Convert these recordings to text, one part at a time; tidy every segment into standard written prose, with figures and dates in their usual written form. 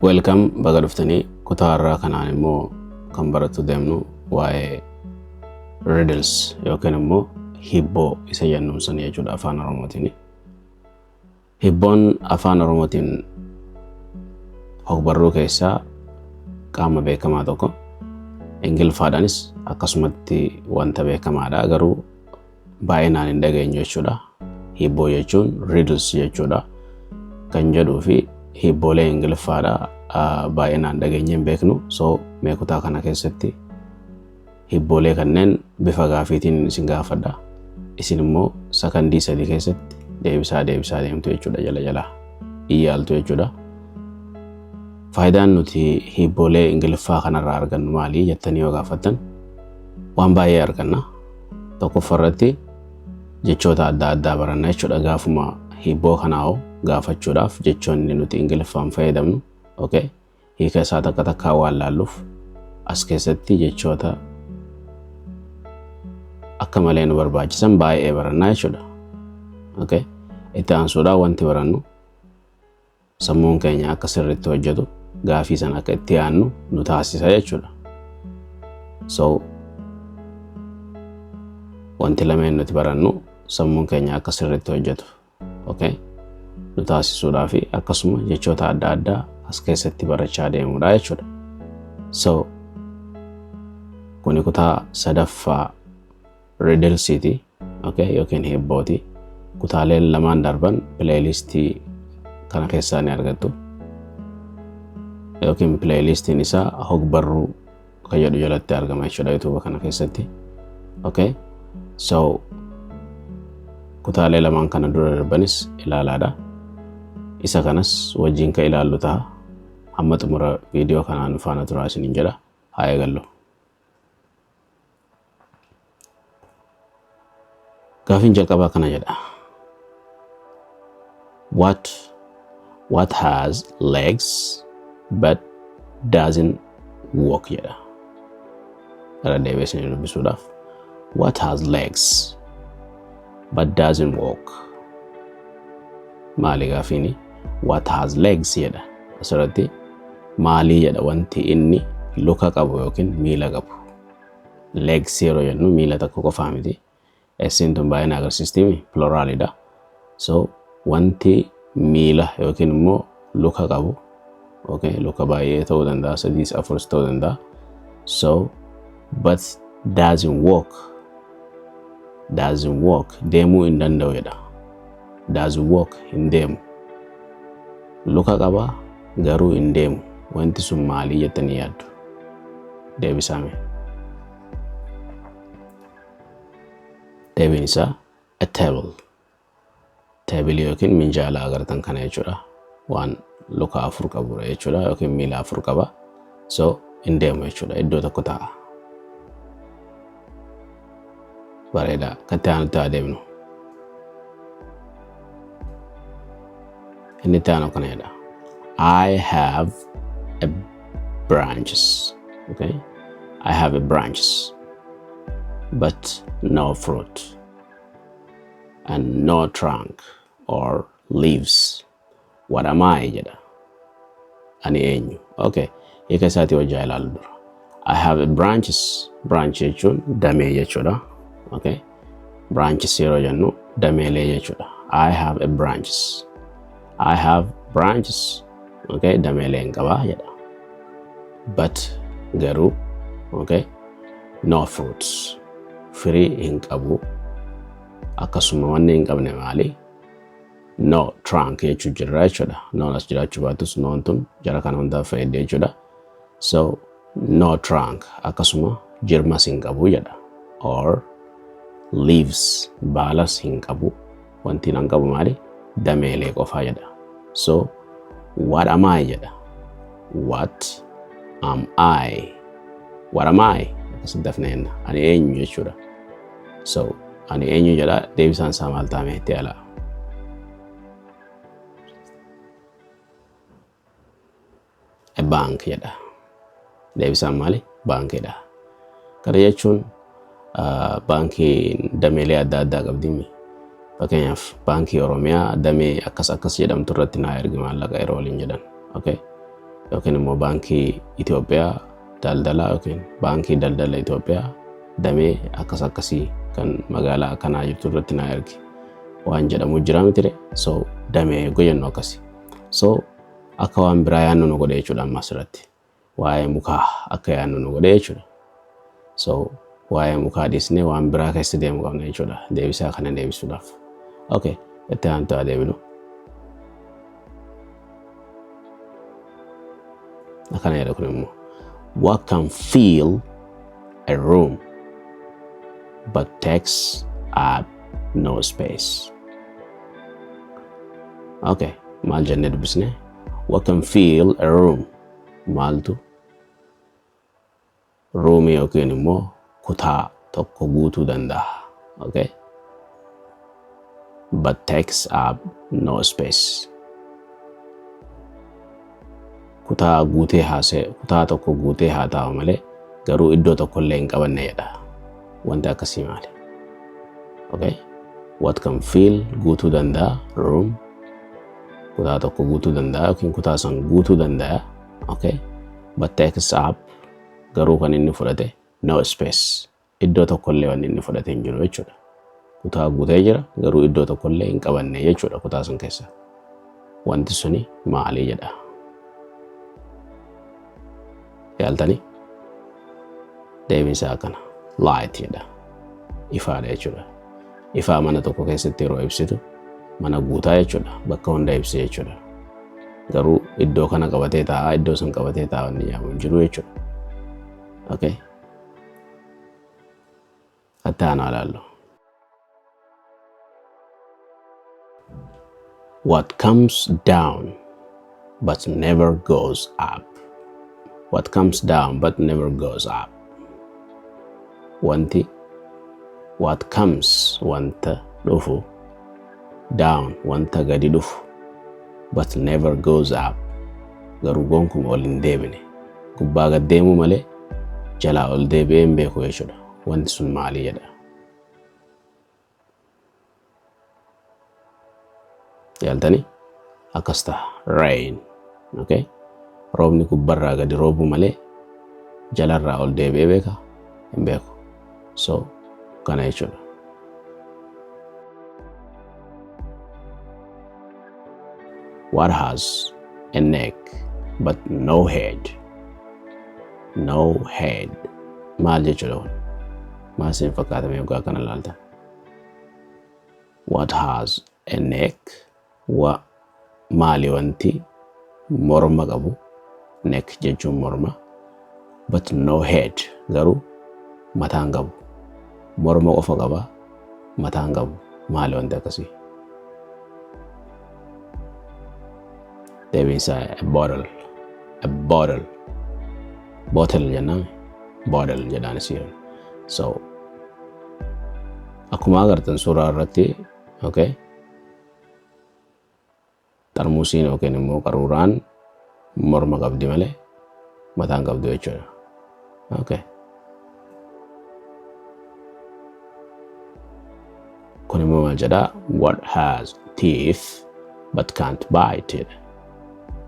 Welcome, baga dhuftanii. Kutaa har'aa kanaan immoo kan barattu deemnu waa'ee riddles yookiin immoo hibboo isa jennuun san jechuudha afaan Oromootiin. Hibboon afaan Oromootiin hogbarruu keessaa qaama beekamaa tokko. Ingiliffaadhaanis akkasumatti wanta beekamaadha, garuu baay'inaan hin dhageenyu jechuudha. Hibboo jechuun riddles jechuudha kan jedhuu fi hibboolee Ingiliffaadha baay'inaan dhageenye hin beeknu. So mee kutaa kana keessatti hibboolee kanneen bifa gaafiitiin isin gaafadha. Isin immoo sakandii 3 keessatti deebisaa deebisaa deemtu jechuudha, jala jalaa iyyaaltu jechuudha. Faayidaan nuti hibboolee Ingiliffaa kanarraa argannu maali jettanii yoo gaafattan, waan baay'ee arganna. Tokkoffaa irratti jechoota adda addaa baranna jechuudha. Gaafuma hibboo kanaa gaafachuudhaaf jechoonni nuti Ingiliffaan fayyadamnu, okay, hiika isaa takka takkaa waan laalluuf, as keessatti jechoota akka malee nu barbaachisan baay'ee barannaa jechuudha. Okay. Itti aansuudhaan wanti barannu sammuun keenya akka sirriitti hojjetu, gaafii sana akka itti yaannu nu taasisa jechuudha. So wanti lameen nuti barannu sammuun keenya akka sirriitti hojjetu, okay, nu taasisuudhaa fi akkasuma jechoota adda addaa as keessatti barachaa deemuudha jechuudha. So kuni kutaa sadaffaa riddlesiiti, okay, yookiin hibbooti. Kutaaleen lamaan darban playlistii kana keessaa ni argattu. Yookiin playlistiin isaa hogbarruu kan jedhu jalatti argama jechuudha YouTube kana keessatti. Okay? So kutaalee lamaan kana dura darbanis ilaalaadha. Isa kanas wajjin kan ilaallu ta'a. Hamma xumura viidiyoo kanaan faana turaa isiniin jedha. Haa eegallu. Gaafiin jalqabaa kana jedha. What has legs but doesn't walk jedha. Irra deebi'ee isinii dubbisuudhaaf. What has legs but doesn't walk? Maali gaafiini? What has legs jedha. Asirratti maalii jedha wanti inni luka qabu yookiin miila qabu. Legs yeroo jennu miila tokko qofaa miti. S'n tun baay'ina agarsiistiimi, pluralidha. So wanti miila yookiin immoo luka qabu, okay, luka baay'ee ta'uu danda'a, sadiis afuris ta'uu danda'a. So but doesn't walk, doesn't walk, deemuu hin danda'u jedha. Doesn't walk, hin deemu. Luka qaba garuu hin deemu. Wanti sun maalii jettanii yaaddu? Deebisaame. Deebiin isaa a table. Teebilii yookiin minjaala agartan kana jechuudha. Waan luka afur qabudha jechuudha yookiin miila afur qaba. So hin deemu jechuudha. Iddoo tokko taa'a. Bareedaa. Kan itti aanutti haa deemnu. Inni itti aanu kana jedha. I have a branches. Okay. I have a branches but no fruit and no trunk or leaves. What am I jedha. Ani eenyu? Okay. Hiika isaatii wajjaa ilaalu dura. I have a branches. Branch jechuun damee jechuudha. Okay. Branches yeroo jennu dameelee jechuudha. I have a branches. I have branches. Okay. Dameelee hin qabaa jedha. But, garuu, okay, no fruits. Firii hin qabu. Akkasuma wanni hin qabne maali? No trunk jechuu jirra jechuudha. Noon as jiraachuu baatus noon tun jara kana hundaaf fayyadde jechuudha. So no trunk, akkasuma jirmas hin qabu jedha. Or leaves, baalas hin qabu. Wanti hin qabu maali? Dameelee qofaa jedha. So what am I jedha. What am I? What am I? Akkasitti dafnee jenna. Ani eenyu jechuudha. So ani eenyu jedha, deebisaan isaa maal ta'a itti alaa? A bank jedha. Deebisaan maali? Baankiidha. Kana jechuun baankiin dameelee adda addaa qabdi. Fakkeenyaaf, Baankii Oromiyaa damee akkas akkas jedhamtu irratti naa ergi maallaqa yeroo waliin jedhan. Okay. Yookiin immoo baankii Itoophiyaa daldalaa yookiin baankii daldala Itoophiyaa damee akkas akkasii kan magaalaa akkanaa jirtu irratti naa ergi waan jedhamu jira mitire. So damee yoo jennu akkasi. So akka waan biraa yaannu nu godhe jechuudha. Amma asirratti waa'ee mukaa akka yaannu nu godhe jechuudha. So waa'ee mukaa dhiisnee waan biraa keessa deemu qabna jechuudha deebisaa kana deebisuudhaaf. Okay, itti aantu haa deebinu. Akkana jedha kun immoo: What can fill a room but takes up no space? Okay, maal jennee dubbisne? What can fill a room? Maaltu roomii yookiin immoo kutaa tokko guutuu danda'a? Okay, but takes up no space. Kutaa guutee haasee, kutaa tokko guutee haa taa'u malee, garuu iddoo tokko illee hin qabanne jedha. Wanti akkasii maali? Okay, what can fill, guutuu danda'a, room, kutaa tokko guutuu danda'a yookiin kutaa san guutuu danda'a. Okay, but takes up, garuu kan inni fudhate, no space, iddoo tokko illee wanni inni fudhate hin jiru jechuudha. Kutaa guutee jira, garuu iddoo tokko illee hin qabanne jechuudha kutaa san keessa. Wanti suni maali jedha. Yaaltanii? Deebiin isaa akkana. Light jedha. Ifaadha jechuudha. Ifaa mana tokko keessatti yeroo ibsitu mana guutaa jechuudha. Bakka hunda ibsa jechuudha. Garuu iddoo kana qabatee taa'aa, iddoo san qabatee taa'aa wanni jedhamu hin jiru jechuudha. Okay. Itti aanaa ilaallu. What comes down but never goes up? What comes down but never goes up? Wanti, what comes, wanta dhufu, down, wanta gadi dhufu, but never goes up, garuu gonkumaa ol hin deebine, gubbaa gad deemuu malee jalaa ol deebi'ee hin beeku jechuudha. Wanti sun maali jedha. Yaaltanii? Akkas ta'a. Rain. Okay, roobni gubbarraa gadi roobuu malee jalarraa ol deebi'ee beeka? Hin beeku. So kana jechuudha. What has a neck but no head? No head. Maal jechuudha kun? Maal isin fakkaatame yoggaa kana ilaaltan? What has a neck? Wa maali wanti morma qabu? Neck jechuun morma. But no head, garuu mataan qabu. Morma qofa qaba, mataan qabu. Maali wanti akkasii? Deebiin isaa a bottle. A bottle. Bottle jennaan, bottle jedhaan isii. So akkuma agartan suuraa irratti, okay, xarmuusiin yookiin immoo qaruuraan morma qabdi malee mataan qabdu jechuudha. Okay. Kun immoo maal jedhaa? What has teeth but can't bite jedha.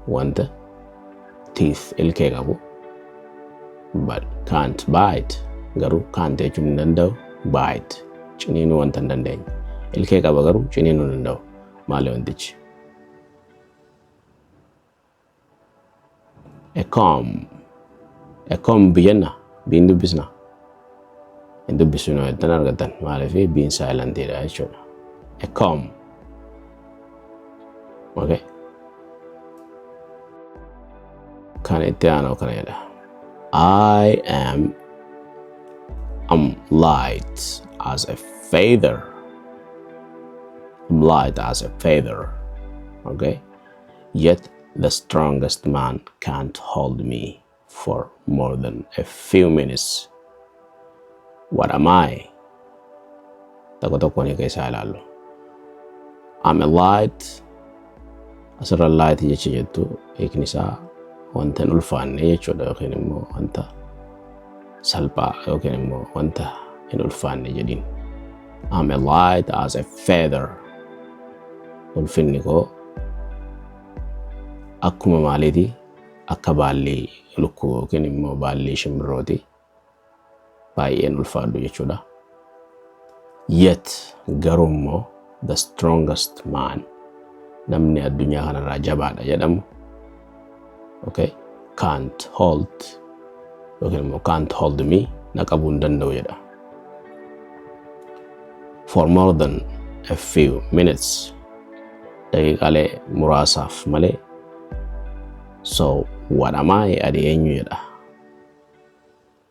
Wanta teeth, ilkee qabu, but can't bite, garuu can't jechuun hin danda'u, bite, ciniinuu wanta hin dandeenye. Ilkee qaba garuu ciniinuu hin danda'u. Maali wantichi? A comb. A comb jenna, biin dubbisna. Hin dubbisnu jettan argattan, maaliif? Biin silentiidha jechuudha. A comb. Okay. Kan itti aanu kana jedha. I am light as a feather. I'm light as a feather. Okay. Yet the strongest man can't hold me for more than a few minutes. What am I? Tokko tokkoon hiika isaa ilaallu. I'm a light. Asirra light jecha jettu hiikni isaa wanta hin ulfaanne jechuudha, yookiin immoo wanta salphaa yookiin immoo wanta hin ulfaanne jedhiin. I'm a light as a feather. Ulfinni koo akkuma maaliiti? Akka baallii lukkuu yookiin immoo baallii shimbirrooti. Baay'een ulfaadhu jechuudha. Yet, garuu immoo, the strongest man, namni addunyaa kanarraa jabaadha jedhamu, okay, can't hold yookiin immoo can't hold me, na qabuu hin danda'u jedha. For more than a few minutes, daqiiqaalee muraasaaf malee. So what am I? Ani eenyu jedha.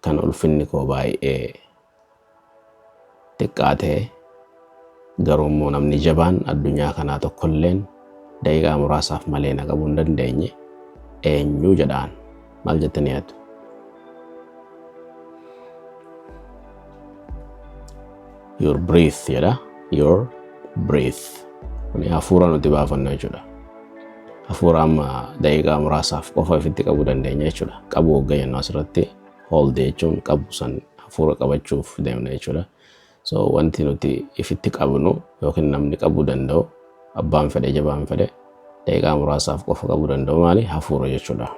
Kan ulfinni koo baay'ee xiqqaa ta'e, garuu immoo namni jabaan addunyaa kanaa tokkolleen daqiiqaa muraasaaf malee na qabuu hin dandeenye eenyu jedhaan. Maal jettanii yaaddu? Your breath jedha. Your breath. Kuni hafuura nuti baafannu jechuudha. Hafuura amma daqiiqaa muraasaaf qofa ofitti qabuu dandeenya jechuudha. Qabuu hogga jennu asirratti hold jechuun qabu san hafuura qabachuuf deemna jechuudha. So wanti nuti ifitti qabnu yookiin namni qabuu danda'u, abbaan fedhe, jabaan fedhe, daqiiqaa muraasaaf qofa qabuu danda'u maali? Hafuura jechuudha.